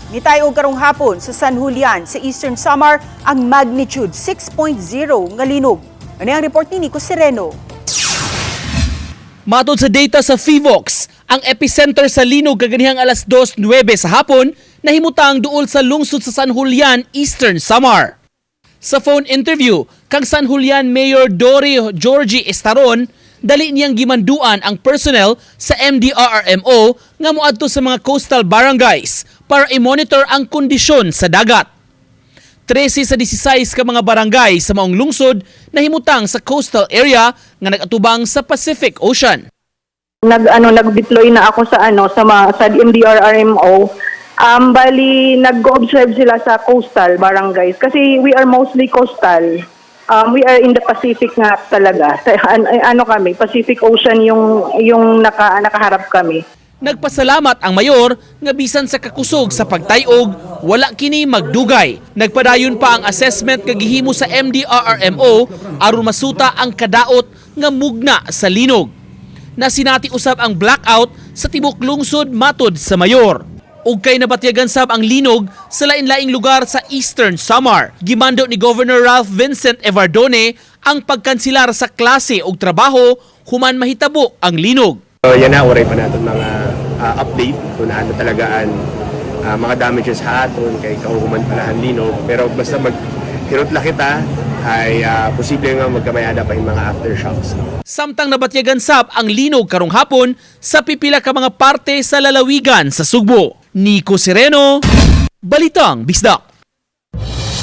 Nitayog karong hapon sa San Julian sa Eastern Samar ang magnitude 6.0 nga linog. Ano ang report ni Nico Sereno? Matod sa data sa Phivolcs, ang epicenter sa linog kaganihang alas 2:09 sa hapon nahimutang duol sa lungsod sa San Julian, Eastern Samar. Sa phone interview kang San Julian Mayor Dory Georgie Estaron, dali niyang gimanduan ang personnel sa MDRRMO nga moadto sa mga coastal barangays para i-monitor ang kondisyon sa dagat. 13 sa 16 ka mga barangay sa maong lungsod nahimutang sa coastal area nga nagatubang sa Pacific Ocean. Nag-deploy na ako sa ano sa ma, sa MDRRMO. Bali nag-observe sila sa coastal barangays kasi we are mostly coastal. We are in the Pacific nga talaga. Sa, ano kami, Pacific Ocean yung nakaharap kami. Nagpasalamat ang mayor nga bisan sa kakusog sa pagtayog, wala kini magdugay. Nagpadayon pa ang assessment nga gihimo sa MDRRMO aron masuta ang kadaot nga mugna sa linog. Nasinati usab ang blackout sa tibok lungsod matod sa mayor. Ug kay nabatyagan sab ang linog sa lain-laing lugar sa Eastern Samar. Gimando ni Governor Ralph Vincent Evardone ang pagkansilar sa klase ug trabaho human mahitabo ang linog. So yan na, uray pa natin mga update kung ano talaga ang mga damages haton kay kahuhuman palahan linog. Pero basta maghirot la kita ay posible nga magkamayada pa yung mga aftershocks. Samtang nabatyagan sab ang linog karong hapon sa pipila ka mga parte sa lalawigan sa Sugbo. Nico Sereno, Balitang Bisdak.